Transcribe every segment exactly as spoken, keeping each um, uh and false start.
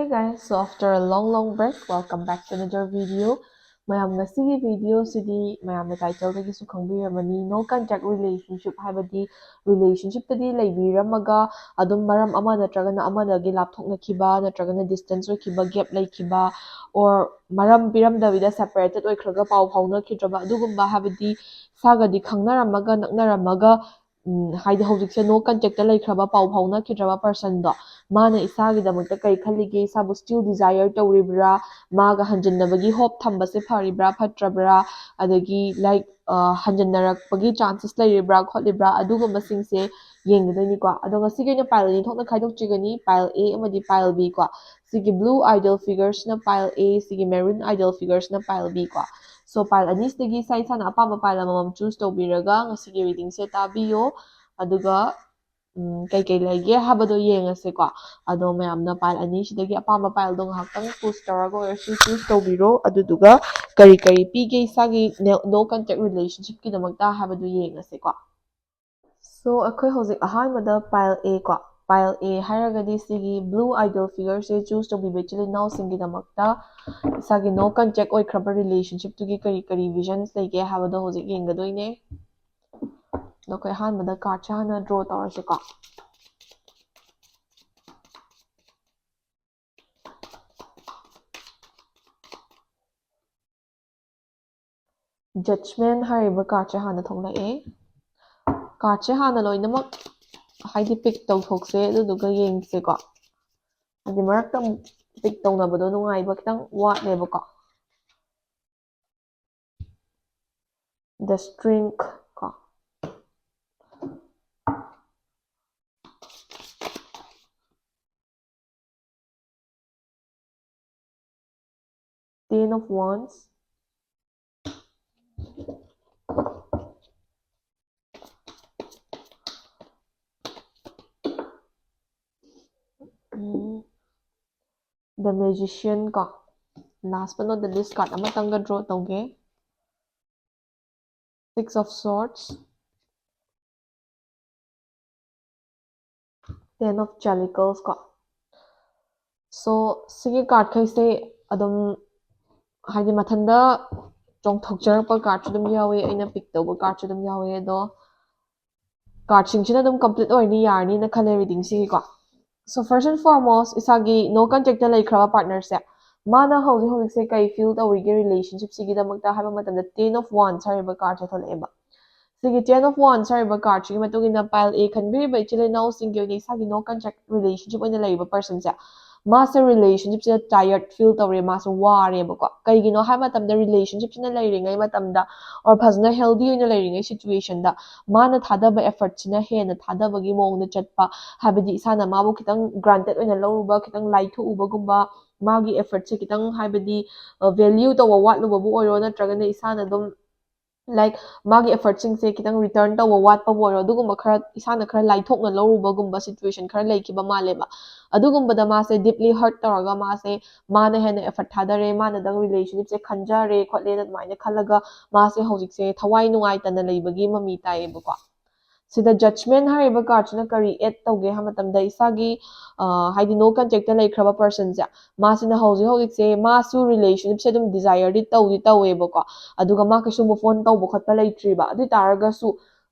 Hey guys, so after a long long break, welcome back to another video. ꯃꯌꯥꯝ, ꯉꯁꯤꯒꯤ video ꯁꯤꯗꯤ ꯃꯌꯥꯝꯅ title ꯗꯒꯤꯁꯨ ꯈꯪꯕꯤꯔꯝꯃꯅꯤ, no contact relationship, ꯍꯥꯏꯕꯗꯤ relationship ꯇꯗꯤ ꯂꯩꯕꯤꯔꯝꯃꯒ ꯑꯗꯨꯝ ꯃꯔꯝ ꯑꯃ ꯅꯠꯇ꯭ꯔꯒꯅ ꯑꯃꯗꯒꯤ ꯂꯥꯞꯊꯣꯛꯅꯈꯤꯕ ꯅꯠꯇ꯭ꯔꯒꯅ distance ꯑꯣꯏꯈꯤꯕ, gap ꯂꯩꯈꯤꯕ, or ꯃꯔꯝ ꯄꯤꯔꯝꯗꯕꯤꯗ separated ꯑꯣꯏꯈ꯭ꯔꯒ ꯄꯥꯎ ꯐꯥꯎꯅꯈꯤꯗ꯭ꯔꯕ ꯑꯗꯨꯒꯨꯝꯕ, ꯍꯥꯏꯕꯗꯤ ꯏꯁꯥꯒꯗꯤ ꯈꯪꯅꯔꯝꯃꯒ ꯅꯛꯅꯔꯝꯃꯒ ꯎꯝ, ꯍꯥꯏꯗꯤ ꯍꯧꯖꯤꯛꯁꯦ no contact ꯇ ꯂꯩꯈ꯭ꯔꯕ, ꯄꯥꯎ ꯐꯥꯎꯅꯈꯤꯗ꯭ꯔꯕ person ꯗꯣ, ꯃꯥꯅ ꯏꯁꯥꯒꯤꯗꯃꯛꯇ ꯀꯔꯤ ꯈꯜꯂꯤꯒꯦ, ꯏꯁꯥꯕꯨ still desire ꯇꯧꯔꯤꯕ꯭ꯔꯥ, ꯃꯥꯒ ꯍꯟꯖꯤꯟꯅꯕꯒꯤ hope ꯊꯝꯕꯁꯦ ꯐꯔꯤꯕ꯭ꯔꯥ ꯐꯠꯇ꯭ꯔꯕ꯭ꯔꯥ, ꯑꯗꯒꯤ like ꯑ, ꯍꯟꯖꯤꯟꯅꯔꯛꯄꯒꯤ chances ꯂꯩꯔꯤꯕ꯭ꯔꯥ ꯈꯣꯠꯂꯤꯕ꯭ꯔꯥ, ꯑꯗꯨꯒꯨꯝꯕꯁꯤꯡꯁꯦ ꯌꯦꯡꯒꯗꯣꯏꯅꯤꯀꯣ꯫ ꯑꯗꯣ ꯉꯁꯤꯒꯤ ꯑꯣꯏꯅ pile ꯑꯅꯤ ꯊꯣꯛꯅ ꯈꯥꯏꯗꯣꯛꯆꯒꯅꯤ, pile A ꯑꯃꯗꯤ pile B ꯀꯣ꯫ ꯁꯤꯒꯤ blue ideal figure ꯁꯤꯅ pile A, ꯁꯤꯒꯤ maroon ideal figure ꯁꯤꯅ pile B ꯀꯣ꯫ So pile ꯑꯅꯤꯁꯤꯗꯒꯤ ꯏꯁꯥ ꯏꯁꯥꯅ ꯑꯄꯥꯝꯕ pile ꯑꯃꯃꯝ choose ꯇꯧꯕꯤꯔꯒ ꯉꯁꯤꯒꯤ reading ꯁꯦ ꯇꯥꯕꯤꯌꯣ꯫ ꯑꯗꯨꯒ ꯎꯝ, ꯀꯩꯀꯩ ꯂꯩꯒꯦ ꯍꯥꯏꯕꯗꯣ ꯌꯦꯡꯉꯁꯦꯀꯣ꯫ ꯑꯗꯣ ꯃꯌꯥꯝꯅ pile ꯑꯅꯤꯁꯤꯗꯒꯤ ꯑꯄꯥꯝꯕ pile ꯗꯣ ꯉꯥꯏꯍꯥꯛꯇꯪ pause ꯇꯧꯔꯒ ꯑꯣꯏꯔꯁꯨ choose ꯇꯧꯕꯤꯔꯣ꯫ ꯑꯗꯨꯗꯨꯒ ꯀꯔꯤ ꯀꯔꯤ ꯄꯤꯒꯦ ꯏꯁꯥꯒꯤ no contact relationship ꯀꯤꯗꯃꯛꯇ ꯍꯥꯏꯕꯗꯨ ꯌꯦꯡꯉꯁꯦꯀꯣ꯫ So ꯑꯩꯈꯣꯏ ꯍꯧꯖꯤꯛ ꯑꯍꯥꯟꯕꯗ pile A ꯀꯣ, pile A ꯍꯥꯏꯔꯒꯗꯤ ꯁꯤꯒꯤ blue ideal figure ꯁꯦ choose ꯇꯧꯕꯤꯕ ꯏꯆꯤꯜ ꯏꯅꯥꯎꯁꯤꯡꯒꯤꯗꯃꯛꯇ ꯏꯁꯥꯒꯤ no contact ꯑꯣꯏꯈ꯭ꯔꯕ relationship ꯇꯨꯒꯤ ꯀꯔꯤ ꯀꯔꯤ visions ꯂꯩꯒꯦ ꯍꯥꯏꯕꯗꯣ ꯍꯧꯖꯤꯛ ꯌꯦꯡꯒꯗꯣꯏꯅꯦ꯫ ꯑꯗꯣ ꯑꯩꯈꯣꯏ ꯑꯍꯥꯟꯕꯗ card ꯁꯦ ꯍꯥꯟꯅ draw ꯇꯧꯔꯁꯤꯀꯣ꯫ Judgment ꯍꯥꯏꯔꯤꯕ card ꯁꯦ ꯍꯥꯟꯅ ꯊꯣꯛꯂꯛꯑꯦ꯫ Card ꯁꯦ ꯍꯥꯟꯅ ꯂꯣꯏꯅꯃꯛ ꯍꯥꯏꯗꯤ pick ꯇꯧꯊꯣꯛꯁꯦ, ꯑꯗꯨꯗꯨꯒ ꯌꯦꯡꯁꯦꯀꯣ꯫ ꯍꯥꯏꯗꯤ ꯃꯔꯛꯇ ꯑꯃꯨꯛ pick ꯇꯧꯅꯕꯗꯣ ꯅꯨꯡꯉꯥꯏꯕ ꯈꯤꯇꯪ ꯋꯥꯠꯂꯦꯕꯀꯣ꯫ The Strength ꯀꯣ꯫ Ten of Wands, um, The Magician ꯀꯣ, last but not the least card ꯑꯃꯇꯪꯒ draw ꯇꯧꯒꯦ꯫ Six of Swords, Ten of Chalices ꯀꯣ꯫ So ꯁꯤꯒꯤ card ꯈꯩꯁꯦ ꯑꯗꯨꯝ ꯍꯥꯏꯗꯤ ꯃꯊꯟꯇ ꯆꯣꯡꯊꯣꯛꯆꯔꯛꯄ card ꯁꯨ ꯑꯗꯨꯝ ꯌꯥꯎꯋꯦ, ꯑꯩꯅ pick ꯇꯧꯕ card ꯁꯨ ꯑꯗꯨꯝ ꯌꯥꯎꯋꯦ꯫ ꯑꯗꯣ card ꯁꯤꯡꯁꯤꯅ ꯑꯗꯨꯝ complete ꯑꯣꯏꯔꯅꯤ, ꯌꯥꯔꯅꯤꯅ ꯈꯜꯂꯦ reading ꯁꯤꯒꯤꯀꯣ꯫ So first and foremost, ꯏꯁꯥꯒꯤ no contact ꯇ ꯂꯩꯈ꯭ꯔꯕ partner ꯁꯦ ꯃꯥꯅ ꯍꯧꯖꯤꯛ ꯍꯧꯖꯤꯛꯁꯦ ꯀꯩ feel ꯇꯧꯔꯤꯒꯦ relationship ꯁꯤꯒꯤꯗꯃꯛꯇ ꯍꯥꯏꯕ ꯃꯇꯝꯗ Ten of Wands ꯍꯥꯏꯔꯤꯕ card ꯁꯦ ꯊꯣꯛꯂꯛꯑꯦꯕ꯫ ꯁꯤꯒꯤ Ten of Wands ꯍꯥꯏꯔꯤꯕ card ꯁꯤꯒꯤ ꯃꯇꯨꯡ ꯏꯟꯅ pile A ꯈꯟꯕꯤꯔꯤꯕ ꯏꯆꯤꯜ ꯏꯅꯥꯎꯁꯤꯡꯒꯤ ꯑꯣꯏꯅ ꯏꯁꯥꯒꯤ no contact relationship ꯑꯣꯏꯅ ꯂꯩꯔꯤꯕ person ꯁꯦ ꯃꯥꯁꯦ relationship ꯁꯤꯗ tired feel ꯇꯧꯔꯦ, ꯃꯥꯁꯦ ꯋꯥꯔꯦꯕꯀꯣ꯫ ꯀꯩꯒꯤꯅꯣ ꯍꯥꯏꯕ ꯃꯇꯝꯗ relationship ꯁꯤꯅ ꯂꯩꯔꯤꯉꯩ ꯃꯇꯝꯗ or ꯐꯖꯅ healthy ꯑꯣꯏꯅ ꯂꯩꯔꯤꯉꯩ situation ꯗ ꯃꯥꯅ ꯊꯥꯗꯕ effort ꯁꯤꯅ ꯍꯦꯟꯅ ꯊꯥꯗꯕꯒꯤ ꯃꯑꯣꯡꯗ ꯆꯠꯄ, ꯍꯥꯏꯕꯗꯤ ꯏꯁꯥꯅ ꯃꯥꯕꯨ ꯈꯤꯇꯪ granted ꯑꯣꯏꯅ ꯂꯧꯔꯨꯕ, ꯈꯤꯇꯪ ꯂꯥꯏꯊꯣꯛꯎꯕꯒꯨꯝꯕ, ꯃꯥꯒꯤ effort ꯁꯦ ꯈꯤꯇꯪ ꯍꯥꯏꯕꯗꯤ value ꯇꯧꯕ ꯋꯥꯠꯂꯨꯕꯕꯨ ꯑꯣꯏꯔꯣ, ꯅꯠꯇ꯭ꯔꯒꯅ ꯏꯁꯥꯅ ꯑꯗꯨꯝ like ꯃꯥꯒꯤ effort ꯁꯤꯡꯁꯦ ꯈꯤꯇꯪ return ꯇꯧꯕ ꯋꯥꯠꯄꯕꯨ ꯑꯣꯏꯔꯣ, ꯑꯗꯨꯒꯨꯝꯕ ꯈꯔ ꯏꯁꯥꯅ ꯈꯔ ꯂꯥꯏꯊꯣꯛꯅ ꯂꯧꯔꯨꯕꯒꯨꯝꯕ situation ꯈꯔ ꯂꯩꯈꯤꯕ ꯃꯥꯜꯂꯦꯕ꯫ ꯑꯗꯨꯒꯨꯝꯕꯗ ꯃꯥꯁꯦ deeply hurt ꯇꯧꯔꯒ ꯃꯥꯁꯦ ꯃꯥꯅ ꯍꯦꯟꯅ effort ꯊꯥꯗꯔꯦ, ꯃꯥꯅꯗꯪ relationship ꯁꯦ ꯈꯟꯖꯔꯦ ꯈꯣꯠꯂꯦꯅ ꯑꯗꯨꯃꯥꯏꯅ ꯈꯜꯂꯒ ꯃꯥꯁꯦ ꯍꯧꯖꯤꯛꯁꯦ ꯊꯋꯥꯏ ꯅꯨꯡꯉꯥꯏꯇꯅ ꯂꯩꯕꯒꯤ ꯃꯃꯤ ꯇꯥꯏꯌꯦꯕꯀꯣ꯫ ꯁꯤꯗ Judgment ꯍꯥꯏꯔꯤꯕ card ꯁꯤꯅ ꯀꯔꯤ add ꯇꯧꯒꯦ ꯍꯥꯏꯕ ꯃꯇꯝꯗ ꯏꯁꯥꯒꯤ ꯍꯥꯏꯗꯤ no contact ꯇ ꯂꯩꯈ꯭ꯔꯕ person ꯁꯦ ꯃꯥꯁꯤꯅ ꯍꯧꯖꯤꯛ ꯍꯧꯖꯤꯛꯁꯦ ꯃꯥꯁꯨ relationship ꯁꯦ ꯑꯗꯨꯝ desire ꯗꯤ ꯇꯧꯗꯤ ꯇꯧꯋꯦꯕꯀꯣ꯫ ꯑꯗꯨꯒ ꯃꯥ ꯀꯩꯁꯨ move on ꯇꯧꯕ ꯈꯣꯠꯄ ꯂꯩꯇ꯭ꯔꯤꯕ꯫ ꯑꯗꯨ ꯑꯣꯏ ꯇꯥꯔꯒꯁꯨ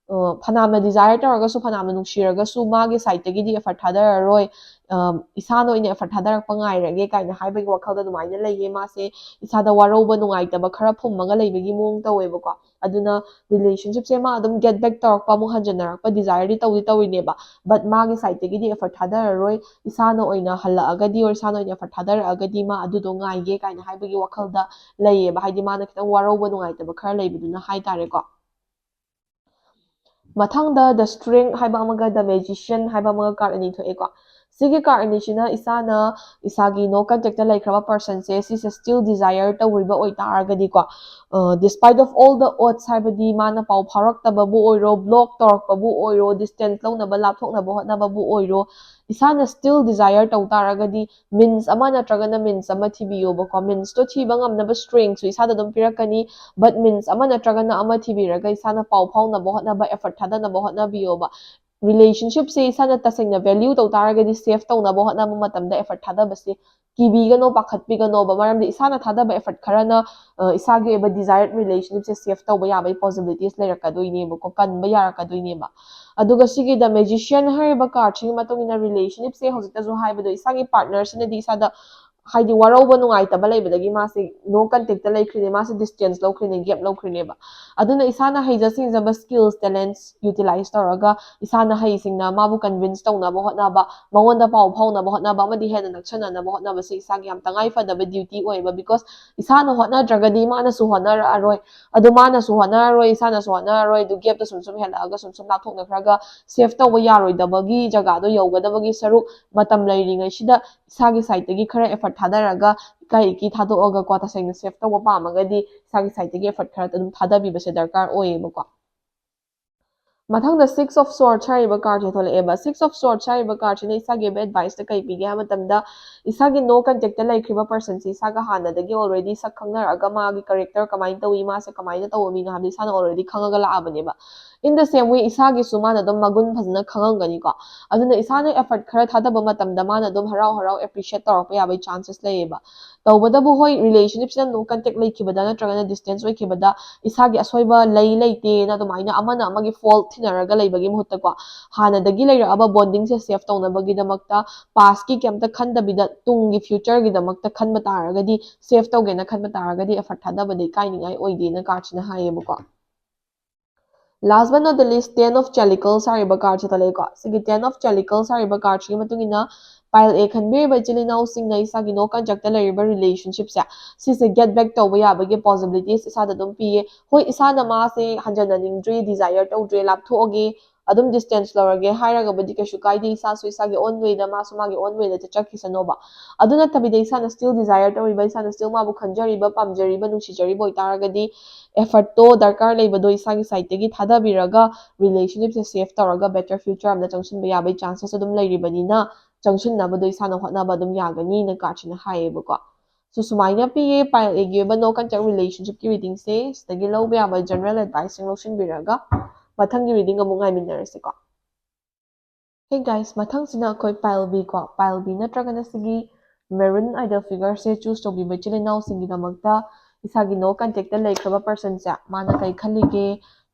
ꯐꯅꯥꯝꯅ desire ꯇꯧꯔꯒꯁꯨ, ꯐꯅꯥꯝꯅ ꯅꯨꯡꯁꯤꯔꯒꯁꯨ ꯃꯥꯒꯤ side ꯇꯒꯤꯗꯤ effort ꯊꯥꯗꯔꯔꯣꯏ꯫ ꯏꯁꯥꯅ ꯑꯣꯏꯅ effort ꯊꯥꯗꯔꯛꯄ ꯉꯥꯏꯔꯒꯦ ꯀꯥꯏꯅ ꯍꯥꯏꯕꯒꯤ ꯋꯥꯈꯜꯗ ꯑꯗꯨꯃꯥꯏꯅ ꯂꯩꯌꯦ꯫ ꯃꯥꯁꯦ ꯏꯁꯥꯗ ꯋꯥꯔꯧꯕ ꯅꯨꯡꯉꯥꯏꯇꯕ ꯈꯔ ꯐꯨꯝꯃꯒ ꯂꯩꯕꯒꯤ ꯃꯑꯣꯡ ꯇꯧꯋꯦꯕꯀꯣ꯫ ꯑꯗꯨꯅ relationship ꯁꯦ ꯃꯥ ꯑꯗꯨꯝ get back ꯇꯧꯔꯛꯄ, ꯑꯃꯨꯛ ꯍꯟꯖꯟꯅꯔꯛꯄ desire ꯗꯤ ꯇꯧꯗꯤ ꯇꯧꯔꯤꯅꯦꯕ, but ꯃꯥꯒꯤ side ꯇꯒꯤꯗꯤ effort ꯊꯥꯗꯔꯔꯣꯏ꯫ ꯏꯁꯥꯅ ꯑꯣꯏꯅ ꯍꯜꯂꯛꯑꯒꯗꯤ or ꯏꯁꯥꯅ ꯑꯣꯏꯅ effort ꯊꯥꯗꯔꯛꯑꯒꯗꯤ ꯃꯥ ꯑꯗꯨꯗꯣ ꯉꯥꯏꯒꯦ ꯀꯥꯏꯅ ꯍꯥꯏꯕꯒꯤ ꯋꯥꯈꯜꯗ ꯂꯩꯌꯦꯕ꯫ ꯍꯥꯏꯗꯤ ꯃꯥꯅ ꯈꯤꯇꯪ ꯋꯥꯔꯧꯕ ꯅꯨꯡꯉꯥꯏꯇꯕ ꯈꯔ ꯂꯩꯕꯗꯨꯅ ꯍꯥꯏꯇꯥꯔꯦꯀꯣ꯫ ꯃꯊꯪꯗ The Strength ꯍꯥꯏꯕ ꯑꯃꯒ The Magician ꯍꯥꯏꯕ ꯑꯃꯒ card ꯑꯅꯤ ꯊꯣꯛꯑꯦꯀꯣ꯫ ꯁꯤꯒꯤ card ꯑꯅꯤꯁꯤꯅ ꯏꯁꯥꯅ ꯏꯁꯥꯒꯤ no contact ꯇ ꯂꯩꯈ꯭ꯔꯕ person ꯁꯦ ꯁꯤꯁꯦ still desire ꯇꯧꯔꯤꯕ ꯑꯣꯏꯇꯥꯔꯒꯗꯤꯀꯣ, despite of all the odds ꯍꯥꯏꯕꯗꯤ ꯃꯥꯅ ꯄꯥꯎ ꯐꯥꯎꯔꯛꯇꯕꯕꯨ ꯑꯣꯏꯔꯣ, block ꯇꯧꯔꯛꯄꯕꯨ ꯑꯣꯏꯔꯣ, distance ꯂꯧꯅꯕ ꯂꯥꯞꯊꯣꯛꯅꯕ ꯍꯣꯠꯅꯕꯕꯨ ꯑꯣꯏꯔꯣ, ꯏꯁꯥꯅ still desire ꯇꯧ ꯇꯥꯔꯒꯗꯤ means ꯑꯃ ꯅꯠꯇ꯭ꯔꯒꯅ means ꯑꯃ ꯊꯤꯕꯤꯌꯣꯕꯀꯣ꯫ Means ꯇꯣ ꯊꯤꯕ ꯉꯝꯅꯕ strength ꯁꯨ ꯏꯁꯥꯗ ꯑꯗꯨꯝ ꯄꯤꯔꯛꯀꯅꯤ, but means ꯑꯃ ꯅꯠꯇ꯭ꯔꯒꯅ ꯑꯃ ꯊꯤꯕꯤꯔꯒ ꯏꯁꯥꯅ ꯄꯥꯎ ꯐꯥꯎꯅꯕ ꯍꯣꯠꯅꯕ, effort ꯊꯥꯗꯅꯕ ꯍꯣꯠꯅꯕꯤꯌꯣꯕ꯫ relationshipꯁꯦ ꯏꯁꯥꯅ ꯇꯁꯦꯡꯅ value ꯇꯧ ꯇꯥꯔꯒꯗꯤ save ꯇꯧꯅꯕ ꯍꯣꯠꯅꯕ ꯃꯇꯝꯗ effort ꯊꯥꯗꯕꯁꯦ ꯀꯤꯕꯤꯒꯅꯣ, ꯄꯥꯈꯠꯄꯤꯒꯅꯣꯕ꯫ ꯃꯔꯝꯗꯤ ꯏꯁꯥꯅ ꯊꯥꯗꯕ effort ꯈꯔꯅ, ꯑ, ꯏꯁꯥꯒꯤ ꯑꯣꯏꯕ desired relationshipꯁꯦ save ꯇꯧꯕ ꯌꯥꯕꯒꯤ possibilities ꯂꯩꯔꯛꯀꯗꯣꯏꯅꯦꯕꯀꯣ, ꯀꯟꯕ ꯌꯥꯔꯛꯀꯗꯣꯏꯅꯦꯕ꯫ ꯑꯗꯨꯒ ꯁꯤꯒꯤ The Magician ꯍꯥꯏꯔꯤꯕ cardꯁꯤꯒꯤ ꯃꯇꯨꯡ ꯏꯟꯅ relationshipꯁꯦ ꯍꯧꯖꯤꯛꯇꯁꯨ ꯍꯥꯏꯕꯗꯣ ꯏꯁꯥꯒꯤ partnerꯁꯤꯅꯗꯤ ꯏꯁꯥꯗ ꯍꯥꯏꯗꯤ ꯋꯥꯔꯧꯕ ꯅꯨꯡꯉꯥꯏꯇꯕ ꯂꯩꯕꯗꯒꯤ ꯃꯥꯁꯦ no contactꯇ ꯂꯩꯈ꯭ꯔꯤꯅꯦ, ꯃꯥꯁꯦ distance ꯂꯧꯈ꯭ꯔꯤꯅꯦ, gap ꯂꯧꯈ꯭ꯔꯤꯅꯦꯕ꯫ ꯑꯗꯨꯅ ꯏꯁꯥꯅ ꯍꯩꯖ ꯁꯤꯡꯖꯕ skills, talents utilize ꯇꯧꯔꯒ ꯏꯁꯥꯅ ꯍꯩꯁꯤꯡꯅ ꯃꯥꯕꯨ convince ꯇꯧꯅꯕ ꯍꯣꯠꯅꯕ, ꯃꯉꯣꯟꯗ ꯄꯥꯎ ꯐꯥꯎꯅꯕ ꯍꯣꯠꯅꯕ ꯑꯃꯗꯤ ꯍꯦꯟꯅ ꯅꯛꯁꯟꯅꯅꯕ ꯍꯣꯠꯅꯕꯁꯤ ꯏꯁꯥꯒꯤ ꯌꯥꯝ ꯇꯉꯥꯏ ꯐꯗꯕ duty ꯑꯣꯏꯌꯦꯕ꯫ Because ꯏꯁꯥꯅ ꯍꯣꯠꯅꯗ꯭ꯔꯒꯗꯤ ꯃꯥꯅꯁꯨ ꯍꯣꯠꯅꯔꯛꯑꯔꯣꯏ, ꯑꯗꯨ ꯃꯥꯅꯁꯨ ꯍꯣꯠꯅꯔꯔꯣꯏ, ꯏꯁꯥꯅꯁꯨ ꯍꯣꯠꯅꯔꯔꯣꯏ, ꯑꯗꯨ gapꯇꯣ ꯁꯨꯝ ꯁꯨꯝ ꯍꯦꯜꯂꯛꯑꯒ ꯁꯨꯝ ꯁꯨꯝ ꯂꯥꯞꯊꯣꯛꯅꯈ꯭ꯔꯒ save ꯇꯧꯕ ꯌꯥꯔꯣꯏꯗꯕꯒꯤ ꯖꯒꯥꯗꯣ ꯌꯧꯒꯗꯕꯒꯤ ꯁꯔꯨꯛ ꯃꯇꯝ ꯂꯩꯔꯤꯉꯩꯁꯤꯗ ꯏꯁꯥꯒꯤ sideꯇꯒꯤ ꯈꯔ effort ꯊꯥꯗꯔꯒ ꯏꯀꯥꯏ ꯏꯀꯤ ꯊꯥꯗꯣꯛꯑꯒꯀꯣ, ꯇꯁꯦꯡꯅ save ꯇꯧꯕ ꯄꯥꯝꯃꯒꯗꯤ ꯏꯁꯥꯒꯤ sideꯇꯒꯤ effort ꯈꯔ ꯑꯗꯨꯝ ꯊꯥꯗꯕꯤꯕꯁꯦ ꯗꯔꯀꯥꯔ ꯑꯣꯏꯌꯦꯕꯀꯣ꯫ ꯃꯊꯪꯗ Six of Swords ꯍꯥꯏꯔꯤꯕ cardꯁꯦ ꯊꯣꯛꯂꯛꯑꯦꯕ꯫ Six of Swords ꯍꯥꯏꯔꯤꯕ cardꯁꯤꯅ ꯏꯁꯥꯒꯤ ꯑꯣꯏꯕ adviceꯇ ꯀꯩ ꯄꯤꯒꯦ ꯍꯥꯏꯕ ꯃꯇꯝꯗ, ꯏꯁꯥꯒꯤ no contactꯇ ꯂꯩꯈ꯭ꯔꯤꯕ personꯁꯦ ꯏꯁꯥꯒ ꯍꯥꯟꯅꯗꯒꯤ already ꯁꯛ ꯈꯪꯅꯔꯛꯑꯒ ꯃꯥꯒꯤ character ꯀꯃꯥꯏꯅ ꯇꯧꯏ, ꯃꯥꯁꯦ ꯀꯃꯥꯏꯅ ꯇꯧꯕ ꯃꯤꯅꯣ ꯍꯥꯏꯕꯗꯣ ꯏꯁꯥꯅ already ꯈꯪꯉꯒ ꯂꯥꯛꯑꯕꯅꯦꯕ꯫ In the same way, ꯏꯁꯥꯒꯤꯁꯨ ꯃꯥꯅ ꯑꯗꯨꯝ ꯃꯒꯨꯟ ꯐꯖꯅ ꯈꯪꯉꯝꯒꯅꯤꯀꯣ꯫ ꯑꯗꯨꯅ ꯏꯁꯥꯅ effort ꯈꯔ ꯊꯥꯗꯕ ꯃꯇꯝꯗ ꯃꯥꯅ ꯑꯗꯨꯝ ꯍꯔꯥꯎ ꯍꯔꯥꯎ appreciate ꯇꯧꯔꯛꯄ ꯌꯥꯕꯒꯤ chances ꯂꯩꯌꯦꯕ꯫ ꯇꯧꯕꯇꯕꯨ ꯍꯣꯏ, relationshipꯁꯤꯗ no contact ꯂꯩꯈꯤꯕꯗ ꯅꯠꯇ꯭ꯔꯒꯅ distance ꯑꯣꯏꯈꯤꯕꯗ ꯏꯁꯥꯒꯤ ꯑꯁꯣꯏꯕ ꯂꯩ ꯂꯩꯇꯦꯅ ꯑꯗꯨꯃꯥꯏꯅ ꯑꯃꯅ ꯑꯃꯒꯤ fault ꯊꯤꯅꯔꯒ ꯂꯩꯕꯒꯤ ꯃꯍꯨꯠꯇꯀꯣ, ꯍꯥꯟꯅꯗꯒꯤ ꯂꯩꯔꯛꯑꯕ bondingꯁꯦ save ꯇꯧꯅꯕꯒꯤꯗꯃꯛꯇ pastꯀꯤ ꯀꯩꯝꯇ ꯈꯟꯗꯕꯤꯗ ꯇꯨꯡꯒꯤ futureꯒꯤꯗꯃꯛꯇ ꯈꯟꯕ ꯇꯥꯔꯒꯗꯤ, save ꯇꯧꯒꯦꯅ ꯈꯟꯕ ꯇꯥꯔꯒꯗꯤ effort ꯊꯥꯗꯕꯗ ꯏꯀꯥꯏꯅꯤꯡꯉꯥꯏ ꯑꯣꯏꯗꯦꯅ cardꯁꯤꯅ ꯍꯥꯏꯌꯦꯕꯀꯣ꯫ Last but not the least, Ten of Chalices ꯍꯥꯏꯔꯤꯕ cardꯁꯦ ꯊꯣꯛꯂꯛꯑꯦꯀꯣ꯫ ꯁꯤꯒꯤ Ten of Chalices ꯍꯥꯏꯔꯤꯕ cardꯁꯤꯒꯤ ꯃꯇꯨꯡ ꯏꯟꯅ pile A ꯈꯟꯕꯤꯔꯤꯕ ꯏꯆꯤꯜ ꯏꯅꯥꯎꯁꯤꯡꯅ ꯏꯁꯥꯒꯤ no contactꯇ ꯂꯩꯔꯤꯕ relationshipꯁꯦ, ꯁꯤꯁꯦ get back ꯇꯧꯕ ꯌꯥꯕꯒꯤ possibilities ꯏꯁꯥꯗ ꯑꯗꯨꯝ ꯄꯤꯌꯦ꯫ ꯍꯣꯏ, ꯏꯁꯥꯅ ꯃꯥꯁꯦ ꯍꯟꯖꯟꯅꯅꯤꯡꯗ꯭ꯔꯦ, desire ꯇꯧꯗ꯭ꯔꯦ, ꯂꯥꯞꯊꯣꯛꯑꯒꯦ, ꯑꯗꯨꯝ distance ꯂꯧꯔꯒꯦ ꯍꯥꯏꯔꯒꯕꯨꯗꯤ ꯀꯩꯁꯨ ꯀꯥꯏꯗꯦ, ꯏꯁꯥꯁꯨ ꯏꯁꯥꯒꯤ own wayꯗ, ꯃꯥꯁꯨ ꯃꯥꯒꯤ own wayꯗ ꯆꯠꯆꯈꯤꯁꯅꯣꯕ꯫ ꯑꯗꯨ ꯅꯠꯇꯕꯤꯗ ꯏꯁꯥꯅ still desire ꯇꯧꯔꯤꯕ, ꯏꯁꯥꯅ still ꯃꯥꯕꯨ ꯈꯟꯖꯔꯤꯕ, ꯄꯥꯝꯖꯔꯤꯕ, ꯅꯨꯡꯁꯤꯖꯔꯤꯕ ꯑꯣꯏꯇꯥꯔꯒꯗꯤ effortꯇꯣ ꯗꯔꯀꯥꯔ ꯂꯩꯕꯗꯣ ꯏꯁꯥꯒꯤ sideꯇꯒꯤ ꯊꯥꯗꯕꯤꯔꯒ relationshipꯁꯦ save ꯇꯧꯔꯒ better future ꯑꯃꯗ ꯆꯪꯁꯤꯟꯕ ꯌꯥꯕꯒꯤ chances ꯑꯗꯨꯝ ꯂꯩꯔꯤꯕꯅꯤꯅ ꯆꯪꯁꯤꯟꯅꯕꯗꯣ ꯏꯁꯥꯅ ꯍꯣꯠꯅꯕ ꯑꯗꯨꯝ ꯌꯥꯒꯅꯤꯅ cardꯁꯤꯅ ꯍꯥꯏꯌꯦꯕꯀꯣ꯫ So ꯁꯨꯃꯥꯏꯅ ꯄꯤꯌꯦ pile Aꯒꯤ ꯑꯣꯏꯕ no contact relationshipꯀꯤ readingꯁꯦ꯫ ꯁꯤꯗꯒꯤ ꯂꯧꯕ ꯌꯥꯕ general adviceꯁꯤꯡ ꯂꯧꯁꯤꯟꯕꯤꯔꯒ ꯃꯊꯪꯒꯤ reading ꯑꯃꯨꯛ ꯉꯥꯏꯃꯤꯟꯅꯔꯁꯤꯀꯣ꯫ Hey guys, ꯃꯊꯪꯁꯤꯅ ꯑꯩꯈꯣꯏ pile B ꯀꯣ, pile B ꯅꯠꯇ꯭ꯔꯒꯅ ꯁꯤꯒꯤ maroon idle figure ꯁꯦ choose ꯇꯧꯕꯤꯕ ꯏꯆꯤꯜ ꯏꯅꯥꯎꯁꯤꯡꯒꯤꯗꯃꯛꯇ ꯏꯁꯥꯒꯤ no contact ꯇ ꯂꯩꯈ꯭ꯔꯕ person ꯁꯦ ꯃꯥꯅ ꯀꯩ ꯈꯜꯂꯤꯒꯦ,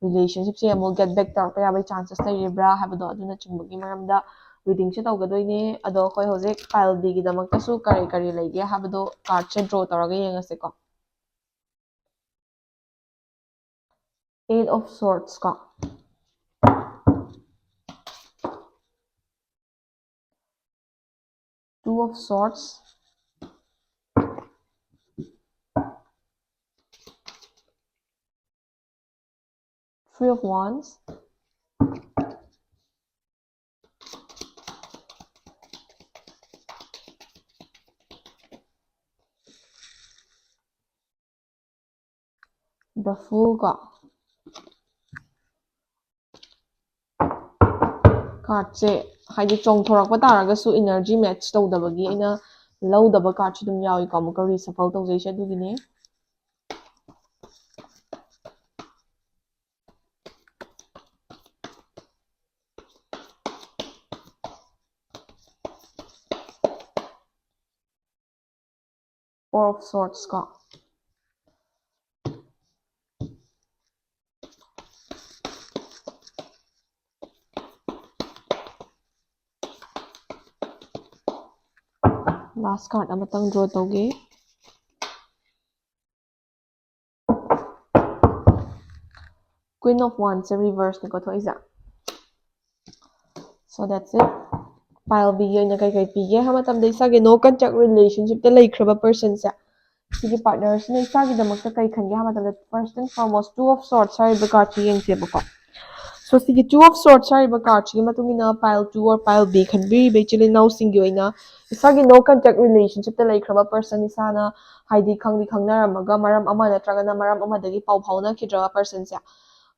relationship ꯁꯦ ꯑꯃꯨꯛ get back ꯇꯧꯔꯛꯄ ꯌꯥꯕꯒꯤ chances ꯂꯩꯔꯤꯕ꯭ꯔꯥ ꯍꯥꯏꯕꯗꯣ ꯑꯗꯨꯅꯆꯤꯡꯕꯒꯤ ꯃꯔꯝꯗ reading ꯁꯦ ꯇꯧꯒꯗꯣꯏꯅꯦ꯫ ꯑꯗꯣ ꯑꯩꯈꯣꯏ ꯍꯧꯖꯤꯛ pile B ꯒꯤꯗꯃꯛꯇꯁꯨ ꯀꯔꯤ ꯀꯔꯤ ꯂꯩꯒꯦ ꯍꯥꯏꯕꯗꯣ card ꯁꯦ draw ꯇꯧꯔꯒ ꯌꯦꯡꯉꯁꯤꯀꯣ꯫ Eight of Swords ꯀꯣ꯫ Two of Swords. Three of Wands. The Fool ꯀꯣ꯫ Card ꯁꯦ ꯍꯥꯏꯗꯤ ꯆꯣꯡꯊꯣꯔꯛꯄ ꯇꯥꯔꯒꯁꯨ energy match ꯇꯧꯗꯕꯒꯤ ꯑꯩꯅ ꯂꯧꯗꯕ card ꯁꯨ ꯑꯗꯨꯝ ꯌꯥꯎꯏꯀꯣ, ꯑꯃꯨꯛꯀ reshuffle ꯇꯧꯖꯩꯁꯦ ꯑꯗꯨꯒꯤꯅꯦ꯫ Four of Swords ꯀꯣ꯫ Last card ꯑꯃꯇꯪ draw ꯇꯧꯒꯦ꯫ Queen of Wands say reverse ꯅꯤꯀꯣ ꯊꯣꯛꯏꯁꯦ꯫ So that's it. Pile B ꯒꯤ ꯑꯣꯏꯅ ꯀꯩ ꯀꯩ ꯄꯤꯒꯦ ꯍꯥꯏꯕ ꯃꯇꯝꯗ, ꯏꯁꯥꯒꯤ no contact relationship ꯇ ꯂꯩꯈ꯭ꯔꯕ person ꯁꯦ, ꯁꯤꯒꯤ partner ꯁꯤꯅ ꯏꯁꯥꯒꯤꯗꯃꯛꯇ ꯀꯩ ꯈꯟꯒꯦ ꯍꯥꯏꯕ ꯃꯇꯝꯗ, first and foremost Two of Swords ꯍꯥꯏꯔꯤꯕ card ꯁꯤ ꯌꯦꯡꯁꯦꯕꯀꯣ꯫ So ꯁꯤꯒꯤ Two of Swords ꯍꯥꯏꯔꯤꯕ card ꯁꯤꯒꯤ ꯃꯇꯨꯡ ꯏꯟꯅ pile two or pile B ꯈꯟꯕꯤꯔꯤꯕ ꯏꯆꯤꯜ ꯏꯅꯥꯎꯁꯤꯡꯒꯤ ꯑꯣꯏꯅ ꯏꯁꯥꯒꯤ no contact relationship ꯇ ꯂꯩꯈ꯭ꯔꯕ person, ꯏꯁꯥꯅ ꯍꯥꯏꯗꯤ ꯈꯪꯗꯤ ꯈꯪꯅꯔꯝꯃꯒ ꯃꯔꯝ ꯑꯃ ꯅꯠꯇ꯭ꯔꯒꯅ ꯃꯔꯝ ꯑꯃꯗꯒꯤ ꯄꯥꯎ ꯐꯥꯎꯅꯈꯤꯗ꯭ꯔꯕ person ꯁꯦ,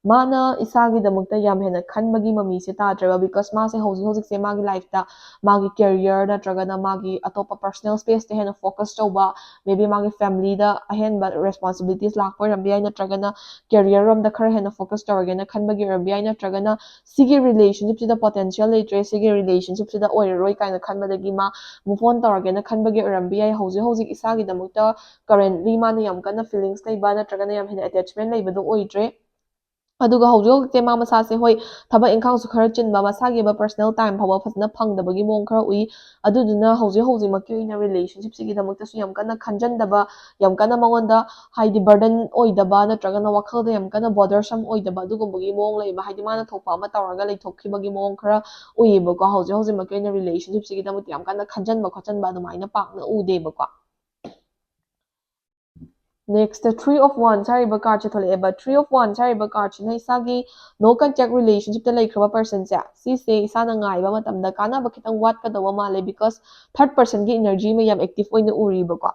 ꯃꯥꯅ ꯏꯁꯥꯒꯤꯗꯃꯛꯇ ꯌꯥꯝ ꯍꯦꯟꯅ ꯈꯟꯕꯒꯤ ꯃꯃꯤꯁꯦ ꯇꯥꯗ꯭ꯔꯦꯕ, because ꯃꯥꯁꯦ ꯍꯧꯖꯤꯛ ꯍꯧꯖꯤꯛꯁꯦ ꯃꯥꯒꯤ ꯂꯥꯏꯐꯇ ꯃꯥꯒꯤ ꯀꯦꯔꯤꯌꯔ ꯅꯠꯇ꯭ꯔꯒꯅ ꯃꯥꯒꯤ ꯑꯇꯣꯞꯄ ꯄꯔꯁꯅꯦꯜ ꯁ꯭ꯄꯦꯁꯇ ꯍꯦꯟꯅ ꯐꯣꯀꯁ ꯇꯧꯕ, ꯃꯦ ꯕꯤ ꯃꯥꯒꯤ ꯐꯦꯃꯤꯂꯤꯗ ꯑꯍꯦꯟꯕ ꯔꯦꯁꯄꯣꯟꯁꯤꯕꯤꯂꯤꯇꯤꯁ ꯂꯥꯛꯄ ꯑꯣꯏꯔꯝꯕ ꯌꯥꯏ, ꯅꯠꯇ꯭ꯔꯒꯅ ꯀꯦꯔꯤꯌꯔ ꯔꯣꯝꯗ ꯈꯔ ꯍꯦꯟꯅ ꯐꯣꯀꯁ ꯇꯧꯔꯒꯦꯅ ꯈꯟꯕꯒꯤ ꯑꯣꯏꯔꯝꯕ ꯌꯥꯏ, ꯅꯠꯇ꯭ꯔꯒꯅ ꯁꯤꯒꯤ ꯔꯤꯂꯦꯁꯟꯁꯤꯞꯁꯤꯗ ꯄꯣꯇꯦꯟꯁꯤꯌꯦꯜ ꯂꯩꯇ꯭ꯔꯦ, ꯁꯤꯒꯤ ꯔꯤꯂꯦꯁꯟꯁꯤꯞꯁꯤꯗ ꯑꯣꯏꯔꯔꯣꯏ ꯀꯥꯏꯅ ꯈꯟꯕꯗꯒꯤ ꯃꯥ ꯃꯨꯚ ꯑꯣꯟ ꯇꯧꯔꯒꯦꯅ ꯈꯟꯕꯒꯤ ꯑꯣꯏꯔꯝꯕ ꯌꯥꯏ꯫ ꯍꯧꯖꯤꯛ ꯍꯧꯖꯤꯛ ꯏꯁꯥꯒꯤꯗꯃꯛꯇ ꯀꯔꯦꯟꯂꯤ ꯃꯥꯅ ꯌꯥꯝ ꯀꯟꯅ ꯐꯤꯂꯤꯡꯁ ꯂꯩꯕ ꯅꯠꯇ꯭ꯔꯒꯅ ꯌꯥꯝ ꯍꯦꯟꯅ ꯑꯦꯇꯦꯆꯃꯦꯟ ꯂꯩꯕꯗꯣ ꯑꯣꯏꯗ꯭ꯔꯦ꯫ ꯑꯗꯨꯒ ꯍꯧꯖꯤꯛ ꯍꯧꯖꯤꯛꯁꯦ ꯃꯥ ꯃꯁꯥꯁꯦ, ꯍꯣꯏ, ꯊꯕꯛ ꯏꯪꯈꯥꯡꯁꯨ ꯈꯔ ꯆꯤꯟꯕ, ꯃꯁꯥꯒꯤ ꯑꯣꯏꯕ ꯄꯔꯁꯅꯦꯜ ꯇꯥꯏꯝ ꯐꯥꯎꯕ ꯐꯖꯅ ꯐꯪꯗꯕꯒꯤ ꯃꯑꯣꯡ ꯈꯔ ꯎꯏ꯫ ꯑꯗꯨꯗꯨꯅ ꯍꯧꯖꯤꯛ ꯍꯧꯖꯤꯛꯃꯛꯀꯤ ꯑꯣꯏꯅ ꯔꯤꯂꯦꯁꯟꯁꯤꯞꯁꯤꯒꯤꯗꯃꯛꯇꯁꯨ ꯌꯥꯝ ꯀꯟꯅ ꯈꯟꯖꯟꯗꯕ, ꯌꯥꯝ ꯀꯟꯅ ꯃꯉꯣꯟꯗ ꯍꯥꯏꯗꯤ ꯕꯔꯗꯟ ꯑꯣꯏꯗꯕ ꯅꯠꯇ꯭ꯔꯒꯅ ꯋꯥꯈꯜꯗ ꯌꯥꯝ ꯀꯟꯅ ꯕꯣꯗꯔꯁꯝ ꯑꯣꯏꯗꯕ ꯑꯗꯨꯒꯨꯝꯕꯒꯤ ꯃꯑꯣꯡ ꯂꯩꯕ, ꯍꯥꯏꯗꯤ ꯃꯥꯅ ꯊꯣꯛꯄ ꯑꯃ ꯇꯧꯔꯒ ꯂꯩꯊꯣꯛꯈꯤꯕꯒꯤ ꯃꯑꯣꯡ ꯈꯔ ꯎꯏꯌꯦꯕꯀꯣ꯫ ꯍꯧꯖꯤꯛ ꯍꯧꯖꯤꯛꯃꯛꯀꯤ ꯑꯣꯏꯅ ꯔꯤꯂꯦꯁꯟꯁꯤꯞꯁꯤꯒꯤꯗꯃꯛꯇ ꯌꯥꯝ ꯀꯟꯅ ꯈꯟꯖꯟꯕ ꯈꯣꯠꯆꯟꯕ ꯑꯗꯨꯃꯥꯏꯅ ꯄꯥꯛꯅ ꯎꯗꯦꯕꯀꯣ꯫ Next, Three of Wands ꯍꯥꯏꯔꯤꯕ ꯀꯥꯔꯠꯁꯦ ꯊꯣꯛꯂꯛꯑꯦꯕ꯫ Three of Wands ꯍꯥꯏꯔꯤꯕ ꯀꯥꯔꯠꯁꯤꯅ ꯏꯁꯥꯒꯤ ꯅꯣ ꯀꯟꯇꯦꯛ ꯔꯤꯂꯦꯁꯟꯁꯤꯞꯇ ꯂꯩꯈ꯭ꯔꯕ ꯄꯔꯁꯟꯁꯦ, ꯁꯤꯁꯦ ꯏꯁꯥꯅ ꯉꯥꯏꯕ ꯃꯇꯝꯗ ꯀꯥꯟꯅꯕ ꯈꯤꯇꯪ ꯋꯥꯠꯀꯗꯧꯕ ꯃꯥꯜꯂꯦ, because ꯊꯥꯔꯠ ꯄꯔꯁꯟꯒꯤ ꯏꯅꯔꯖꯤ ꯑꯃ ꯌꯥꯝ ꯑꯦꯛꯇꯤꯚ ꯑꯣꯏꯅ ꯎꯔꯤꯕꯀꯣ꯫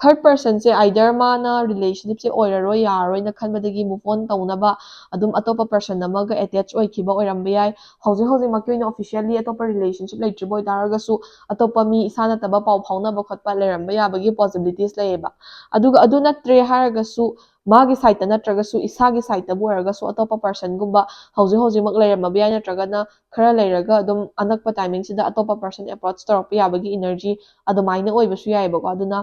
ꯊꯥꯔꯠ ꯄꯔꯁꯟꯁꯦ ꯑꯥꯏꯗꯔ ꯃꯥꯅ ꯔꯤꯂꯦꯁꯟꯁꯤꯞꯁꯦ ꯑꯣꯏꯔꯔꯣꯏ, ꯌꯥꯔꯔꯣꯏꯅ ꯈꯟꯕꯗꯒꯤ ꯃꯨꯚ ꯑꯣꯟ ꯇꯧꯅꯕ ꯑꯗꯨꯝ ꯑꯇꯣꯞꯄ ꯄꯔꯁꯟ ꯑꯃꯒ ꯑꯦꯇꯦꯆ ꯑꯣꯏꯈꯤꯕ ꯑꯣꯏꯔꯝꯕ ꯌꯥꯏ꯫ ꯍꯧꯖꯤꯛ ꯍꯧꯖꯤꯛꯃꯛꯀꯤ ꯑꯣꯏꯅ ꯑꯣꯐꯤꯁꯤꯌꯦꯜꯂꯤ ꯑꯇꯣꯞꯄ ꯔꯤꯂꯦꯁꯟꯁꯤꯞ ꯂꯩꯇ꯭ꯔꯤꯕ ꯑꯣꯏꯇꯥꯔꯒꯁꯨ, ꯑꯇꯣꯞꯄ ꯃꯤ ꯏꯁꯥ ꯅꯠꯇꯕ ꯄꯥꯎ ꯐꯥꯎꯅꯕ ꯈꯣꯠꯄ ꯂꯩꯔꯝꯕ ꯌꯥꯕꯒꯤ ꯄꯣꯁꯤꯕꯤꯂꯤꯇꯤꯁ ꯂꯩꯌꯦꯕ꯫ ꯑꯗꯨꯒ ꯑꯗꯨ ꯅꯠꯇ꯭ꯔꯦ ꯍꯥꯏꯔꯒꯁꯨ, ꯃꯥꯒꯤ ꯁꯥꯏꯠꯇ ꯅꯠꯇ꯭ꯔꯒꯁꯨ ꯏꯁꯥꯒꯤ ꯁꯥꯏꯠꯇꯕꯨ ꯑꯣꯏꯔꯒꯁꯨ ꯑꯇꯣꯞꯄ ꯄꯔꯁꯟꯒꯨꯝꯕ ꯍꯧꯖꯤꯛ ꯍꯧꯖꯤꯛꯃꯛ ꯂꯩꯔꯝꯃꯕ ꯌꯥꯏ, ꯅꯠꯇ꯭ꯔꯒꯅ ꯈꯔ ꯂꯩꯔꯒ ꯑꯗꯨꯝ ꯑꯅꯛꯄ ꯇꯥꯏꯃꯤꯡꯁꯤꯗ ꯑꯇꯣꯞꯄ ꯄꯔꯁꯟ ꯑꯦꯄ꯭ꯔꯣꯆ ꯇꯧꯔꯛꯄ ꯌꯥꯕꯒꯤ ꯏꯅꯔꯖꯤ ꯑꯗꯨꯃꯥꯏꯅ ꯑꯣꯏꯕꯁꯨ ꯌꯥꯏꯑꯕꯀꯣ꯫ ꯑꯗꯨꯅ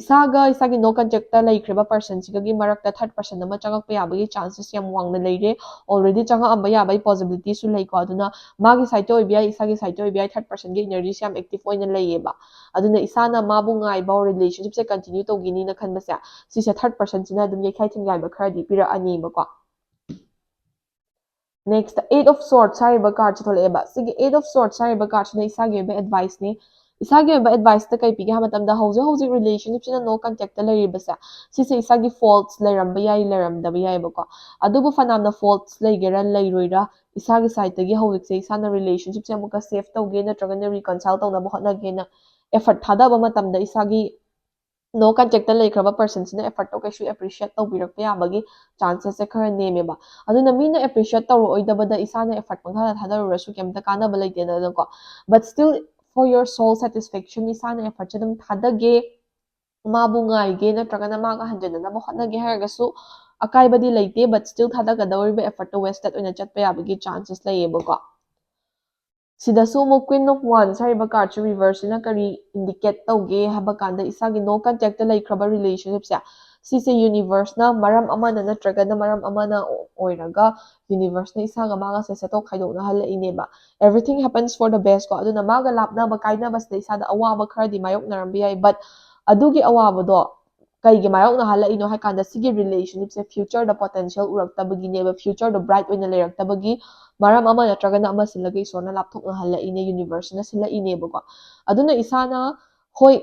ꯏꯁꯥꯒ ꯏꯁꯥꯒꯤ ꯅꯣ ꯀꯟꯇꯦꯛꯇ ꯂꯩꯈ꯭ꯔꯤꯕ ꯄꯔꯁꯟꯁꯤꯒꯒꯤ ꯃꯔꯛꯇ ꯊꯥꯔꯠ ꯄꯔꯁꯟ ꯑꯃ ꯆꯪꯉꯛꯄ ꯌꯥꯕꯒꯤ ꯆꯥꯟꯁꯦꯁ ꯌꯥꯝ ꯋꯥꯡꯅ ꯂꯩꯔꯦ꯫ ꯑꯣꯜꯔꯦꯗꯤ ꯆꯪꯉꯛꯑꯝꯕ ꯌꯥꯕꯒꯤ ꯄꯣꯁꯤꯕꯤꯂꯤꯇꯤꯁꯨ ꯂꯩꯀꯣ꯫ ꯑꯗꯨꯅ ꯃꯥꯒꯤ ꯁꯥꯏꯠꯇ ꯑꯣꯏꯕ ꯌꯥꯏ, ꯏꯁꯥꯒꯤ ꯁꯥꯏꯠꯇ ꯑꯣꯏꯕ ꯌꯥꯏ, ꯊꯥꯔꯠ ꯄꯔꯁꯟꯒꯤ ꯏꯅꯔꯖꯤꯁꯦ ꯌꯥꯝ ꯑꯦꯛꯇꯤꯚ ꯑꯣꯏꯅ ꯂꯩꯌꯦꯕ꯫ ꯑꯗꯨꯅ ꯏꯁꯥꯅ ꯃꯥꯕꯨ ꯉꯥꯏꯕ, ꯔꯤꯂꯦꯁꯟꯁꯤꯞꯁꯦ ꯀꯟꯇꯤꯅ꯭ꯌꯨ ꯇꯧꯈꯤꯅꯤꯅ ꯈꯟꯕꯁꯦ, ꯁꯤꯁꯦ ꯊꯥꯔꯠ ꯄꯔꯁꯟꯁꯤꯅ ꯑꯗꯨꯝ ꯌꯩꯈꯥꯏ ꯊꯤꯡꯒꯥꯏꯕ ꯈꯔꯗꯤ ꯄꯤꯔꯛꯑꯅꯤꯕꯀꯣ꯫ Next, Eight of Swords ꯍꯥꯏꯔꯤꯕ ꯀꯥꯔꯠꯁꯦ ꯊꯣꯛꯂꯛꯑꯦꯕ꯫ ꯁꯤꯒꯤ Eight of Swords ꯍꯥꯏꯔꯤꯕ ꯀꯥꯔꯠꯁꯤꯅ ꯏꯁꯥꯒꯤ ꯑꯣꯏꯕ ꯑꯦꯗꯚꯥꯏꯁꯅꯤ꯫ ꯏꯁꯥꯒꯤ ꯑꯣꯏꯕ ꯑꯦꯗꯚꯥꯏꯁꯇ ꯀꯩ ꯄꯤꯒꯦ ꯍꯥꯏꯕ ꯃꯇꯝꯗ, ꯍꯧꯖꯤꯛ ꯍꯧꯖꯤꯛ ꯔꯤꯂꯦꯁꯟꯁꯤꯞꯁꯤꯅ ꯅꯣ ꯀꯟꯇꯦꯛꯇ ꯂꯩꯔꯤꯕꯁꯦ, ꯁꯤꯁꯦ ꯏꯁꯥꯒꯤ ꯐꯣꯜꯠꯁ ꯂꯩꯔꯝꯕ ꯌꯥꯏ, ꯂꯩꯔꯝꯗꯕ ꯌꯥꯏꯑꯕꯀꯣ꯫ ꯑꯗꯨꯕꯨ ꯐꯅꯌꯥꯝꯅ ꯐꯣꯜꯠꯁ ꯂꯩꯒꯦꯔꯥ ꯂꯩꯔꯣꯏꯔꯥ, ꯏꯁꯥꯒꯤ ꯁꯥꯏꯠꯇꯒꯤ ꯍꯧꯖꯤꯛꯁꯦ ꯏꯁꯥꯅ ꯔꯤꯂꯦꯁꯟꯁꯤꯞꯁꯦ ꯑꯃꯨꯛꯀ ꯁꯦꯐ ꯇꯧꯒꯦ ꯅꯠꯇ꯭ꯔꯒꯅ ꯔꯤꯀꯟꯁꯥꯏꯜ ꯇꯧꯅꯕ ꯍꯣꯠꯅꯒꯦꯅ ꯑꯦꯐꯔꯠ ꯊꯥꯗꯕ ꯃꯇꯝꯗ, ꯏꯁꯥꯒꯤ no contact ꯇ ꯂꯩꯈ꯭ꯔꯕ person ꯁꯤꯅ effort ꯇꯣ ꯀꯩꯁꯨ appreciate ꯇꯧꯕꯤꯔꯛꯄ ꯌꯥꯕꯒꯤ chances ꯁꯦ ꯈꯔ ꯅꯦꯝꯃꯦꯕ꯫ ꯑꯗꯨꯅ ꯃꯤꯅ appreciate ꯇꯧꯔꯛꯑꯣꯏꯗꯕꯗ ꯏꯁꯥꯅ effort ꯄꯪꯊꯥꯗ ꯊꯥꯗꯔꯨꯔꯁꯨ ꯀꯩꯝꯇ ꯀꯥꯟꯅꯕ ꯂꯩꯇꯦꯗꯅꯀꯣ꯫ But still, for your soul satisfaction, ꯏꯁꯥꯅ effort ꯁꯦ ꯑꯗꯨꯝ ꯊꯥꯗꯒꯦ, ꯃꯥꯕꯨ ꯉꯥꯏꯒꯦ ꯅꯠꯇ꯭ꯔꯒꯅ ꯃꯥꯒ ꯍꯟꯖꯟꯅꯅꯕ ꯍꯣꯠꯅꯒꯦ ꯍꯥꯏꯔꯒꯁꯨ ꯑꯀꯥꯏꯕꯗꯤ ꯂꯩꯇꯦ, but still ꯊꯥꯗꯒꯗꯧꯔꯤꯕ effort to wasted ꯑꯣꯏꯅ ꯆꯠꯄ ꯌꯥꯕꯒꯤ chances ꯂꯩꯌꯦꯕꯀꯣ꯫ ꯁꯤꯗꯁꯨ ꯑꯃꯨꯛ Queen of Wands ꯍꯥꯏꯔꯤꯕ card ꯁꯤ reverse ꯁꯤꯅ ꯀꯔꯤ indicate ꯇꯧꯒꯦ ꯍꯥꯏꯕ ꯀꯥꯟꯗ, ꯏꯁꯥꯒꯤ no contact ꯇ ꯂꯩꯈ꯭ꯔꯕ relationship ꯁꯦ, ꯁꯤꯁꯦ universe ꯅ ꯃꯔꯝ ꯑꯃꯅ ꯅꯠꯇ꯭ꯔꯒꯅ ꯃꯔꯝ ꯑꯃꯅ ꯑꯣꯏꯔꯒ universe ꯅ ꯏꯁꯥꯒ ꯃꯥꯒꯁꯦ ꯁꯦꯠꯇꯣꯛ ꯈꯥꯏꯗꯣꯛꯅꯍꯜꯂꯛꯏꯅꯦꯕ꯫ Everything happens for the best ꯀꯣ꯫ ꯑꯗꯨꯅ ꯃꯥꯒ ꯂꯥꯞꯅꯕ ꯀꯥꯏꯅꯕꯁꯤꯗ ꯏꯁꯥꯗ ꯑꯋꯥꯕ ꯈꯔꯗꯤ ꯃꯥꯌꯣꯛꯅꯔꯝꯕ ꯌꯥꯏ, but ꯑꯗꯨꯒꯤ ꯑꯋꯥꯕꯗꯣ ꯀꯩꯒꯤ ꯃꯥꯌꯣꯛꯅꯍꯜꯂꯛꯏꯅꯣ ꯍꯥꯏ ꯀꯥꯟꯗ, ꯁꯤꯒꯤ relationship ꯁꯦ future ꯗ potential ꯎꯔꯛꯇꯕꯒꯤꯅꯦꯕ, future ꯗꯣ bright ꯑꯣꯏꯅ ꯂꯩꯔꯛꯇꯕꯒꯤ ꯃꯔꯝ ꯑꯃ ꯅꯠꯇ꯭ꯔꯒꯅ ꯑꯃ ꯁꯤꯜꯂꯒ ꯏꯁꯣꯔꯅ ꯂꯥꯞꯊꯣꯛꯅꯍꯜꯂꯛꯏꯅꯦ, universe ꯅ ꯁꯤꯜꯂꯛꯏꯅꯦꯕꯀꯣ꯫ ꯑꯗꯨꯅ ꯏꯁꯥꯅ, ꯍꯣꯏ,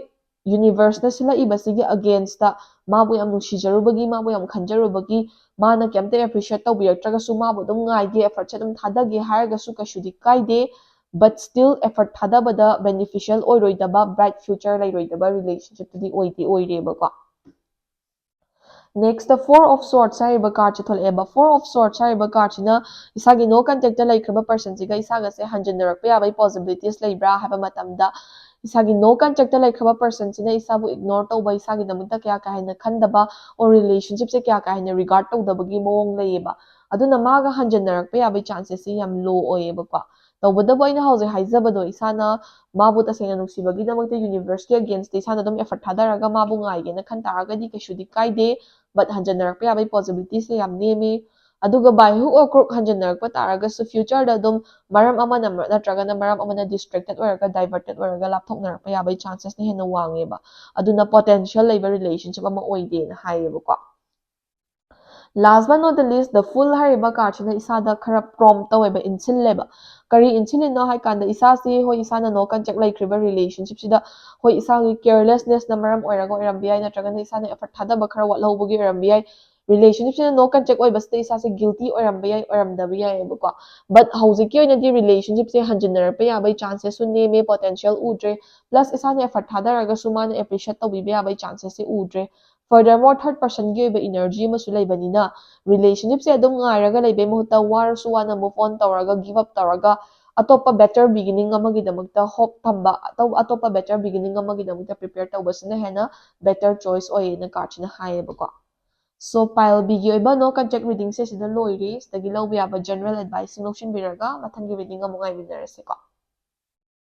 universe ꯅ ꯁꯤꯜꯂꯛꯏꯕꯁꯤꯒꯤ against ꯇ ꯃꯥꯕꯨ ꯌꯥꯝ ꯅꯨꯡꯁꯤꯖꯔꯨꯕꯒꯤ, ꯃꯥꯕꯨ ꯌꯥꯝ ꯈꯟꯖꯔꯨꯕꯒꯤ, ꯃꯥꯅ ꯀꯩꯝꯇ appreciate ꯇꯧꯕꯤꯔꯛꯇ꯭ꯔꯒꯁꯨ ꯃꯥꯕꯨ ꯑꯗꯨꯝ ꯉꯥꯏꯒꯦ, effort ꯁꯦ ꯑꯗꯨꯝ ꯊꯥꯗꯒꯦ ꯍꯥꯏꯔꯒꯁꯨ ꯀꯩꯁꯨꯗꯤ ꯀꯥꯏꯗꯦ꯫ But still, effort ꯊꯥꯗꯕꯗ beneficial ꯑꯣꯏꯔꯣꯏꯗꯕ, bright future ꯂꯩꯔꯣꯏꯗꯕ relationship ꯇꯨꯗꯤ ꯑꯣꯏꯗꯤ ꯑꯣꯏꯔꯦꯕꯀꯣ꯫ Next, the Four of Swords ꯍꯥꯏꯔꯤꯕ card say ꯊꯣꯛꯂꯛꯑꯦꯕ꯫ Four of Swords ꯍꯥꯏꯔꯤꯕ card ꯁꯤꯅ ꯏꯁꯥꯒꯤ no contact ꯇ ꯂꯩꯈ꯭ꯔꯕ person ꯁꯤꯒ ꯏꯁꯥꯒꯁꯦ ꯍꯟꯖꯤꯟꯅꯔꯛꯄ ꯌꯥꯕꯒꯤ possibilities ꯂꯩꯕ꯭ꯔꯥ ꯍꯥꯏꯕ ꯃꯇꯝꯗ, ꯏꯁꯥꯒꯤ no contact ꯇ ꯂꯩꯈ꯭ꯔꯕ person ꯁꯤꯅ ꯏꯁꯥꯕꯨ ignore ꯇꯧꯕ, ꯏꯁꯥꯒꯤꯗꯃꯛꯇ ꯀꯌꯥ ꯀꯥ ꯍꯦꯟꯅ ꯈꯟꯗꯕ, or relationship ꯁꯦ ꯀꯌꯥ ꯀꯥ ꯍꯦꯟꯅ regard ꯇꯧꯗꯕꯒꯤ ꯃꯑꯣꯡ ꯂꯩꯌꯦꯕ꯫ ꯑꯗꯨꯅ ꯃꯥꯒ ꯍꯟꯖꯤꯟꯅꯔꯛꯄ ꯌꯥꯕꯒꯤ chances ꯁꯦ ꯌꯥꯝ low ꯑꯣꯏꯌꯦꯕꯀꯣ꯫ ꯇꯧꯕꯇꯕꯨ ꯑꯩꯅ ꯍꯧꯖꯤꯛ ꯍꯥꯏꯖꯕꯗꯣ, ꯏꯁꯥꯅ ꯃꯥꯕꯨ ꯇꯁꯦꯡꯅ ꯅꯨꯡꯁꯤꯕꯒꯤꯗꯃꯛꯇ universe ꯀꯤ against ꯇ ꯏꯁꯥꯅ ꯑꯗꯨꯝ effort ꯊꯥꯗꯔꯒ ꯃꯥꯕꯨ ꯉꯥꯏꯒꯦꯅ ꯈꯟ ꯇꯥꯔꯒꯗꯤ ꯀꯩꯁꯨꯗꯤ ꯀꯥꯏꯗꯦ, but ꯍꯟꯖꯟꯅꯔꯛꯄ ꯌꯥꯕꯒꯤ possibilities ꯁꯦ ꯌꯥꯝ ꯅꯦꯝꯃꯤ꯫ ꯑꯗꯨꯒ by hook or crook ꯍꯟꯖꯟꯅꯔꯛꯄ ꯇꯥꯔꯒꯁꯨ future ꯗ ꯑꯗꯨꯝ ꯃꯔꯝ ꯑꯃꯅ ꯅꯠꯇ꯭ꯔꯒꯅ ꯃꯔꯝ ꯑꯃꯅ distracted ꯑꯣꯏꯔꯒ, diverted ꯑꯣꯏꯔꯒ ꯂꯥꯞꯊꯣꯛꯅꯔꯛꯄ ꯌꯥꯕꯒꯤ chances ꯅ ꯍꯦꯟꯅ ꯋꯥꯡꯉꯦꯕ꯫ ꯑꯗꯨꯅ potential ꯂꯩꯕ relationship ꯑꯃ ꯑꯣꯏꯗꯦꯅ ꯍꯥꯏꯌꯦꯕꯀꯣ꯫ Last but not the least, the Fool ꯍꯥꯏꯔꯤꯕ card ꯁꯤꯅ ꯏꯁꯥꯗ ꯈꯔ prompt ꯇꯧꯋꯦꯕ, ꯏꯟꯁꯤꯜꯂꯦꯕ꯫ ꯀꯔꯤ ꯏꯟꯁꯤꯜꯂꯤꯅꯣ ꯍꯥꯏ ꯀꯥꯟꯗ, ꯏꯁꯥꯁꯤ, ꯍꯣꯏ, ꯏꯁꯥꯅ no contact ꯂꯩꯈ꯭ꯔꯤꯕ relationship ꯁꯤꯗ, ꯍꯣꯏ, ꯏꯁꯥꯒꯤ carelessness ꯅ ꯃꯔꯝ ꯑꯣꯏꯔꯒ ꯑꯣꯏꯔꯝꯕ ꯌꯥꯏ, ꯅꯠꯇ꯭ꯔꯒꯅ ꯏꯁꯥꯅ effort ꯊꯥꯗꯕ ꯈꯔ ꯋꯥꯠꯍꯧꯕꯒꯤ ꯑꯣꯏꯔꯝꯕ ꯌꯥꯏ꯫ Relationship ꯁꯤꯅ no contact ꯑꯣꯏꯕꯁꯤꯗ ꯏꯁꯥꯁꯦ guilty ꯑꯣꯏꯔꯝꯕ ꯌꯥꯏ, ꯑꯣꯏꯔꯝꯗꯕ ꯌꯥꯏꯑꯕꯀꯣ꯫ But ꯍꯧꯖꯤꯛꯀꯤ ꯑꯣꯏꯅꯗꯤ relationship ꯁꯦ ꯍꯟꯖꯤꯟꯅꯔꯛꯄ ꯌꯥꯕꯒꯤ chances ꯁꯨ ꯅꯦꯝꯃꯦ, potential ꯎꯗ꯭ꯔꯦ, plus ꯏꯁꯥꯅ effort ꯊꯥꯗꯔꯒꯁꯨ ꯃꯥꯅ appreciate ꯇꯧꯕꯤꯕ ꯌꯥꯕꯒꯤ chances ꯁꯦ ꯎꯗ꯭ꯔꯦ꯫ Furthermore, third person ꯒꯤ ꯑꯣꯏꯕ energy ꯑꯃꯁꯨ ꯂꯩꯕꯅꯤꯅ relationship ꯁꯦ ꯑꯗꯨꯝ ꯉꯥꯏꯔꯒ ꯂꯩꯕꯩ ꯃꯍꯨꯠꯇ ꯋꯥꯔꯁꯨ ꯋꯥꯅ move on ꯇꯧꯔꯒ, give up ꯇꯧꯔꯒ, ꯑꯇꯣꯞꯄ better beginning ꯑꯃꯒꯤꯗꯃꯛꯇ hope ꯊꯝꯕ, ꯑꯇꯧ-, ꯑꯇꯣꯞꯄ better beginning ꯑꯃꯒꯤꯗꯃꯛꯇ prepare ꯇꯧꯕꯁꯤꯅ ꯍꯦꯟꯅ better choice ꯑꯣꯏꯌꯦꯅ card ꯁꯤꯅ ꯍꯥꯏꯌꯦꯕꯀꯣ꯫ So, pile B ꯒꯤ ꯑꯣꯏꯕ no contact reading ꯁꯦ ꯁꯤꯗ ꯂꯣꯏꯔꯦ꯫ ꯁꯤꯗꯒꯤ ꯂꯧꯕ ꯌꯥꯕ general advice ꯁꯤꯡ ꯂꯧꯁꯤꯟꯕꯤꯔꯒ ꯃꯊꯪꯒꯤ reading ꯑꯃꯨꯛ ꯉꯥꯏꯃꯤꯟꯅꯔꯁꯤꯀꯣ꯫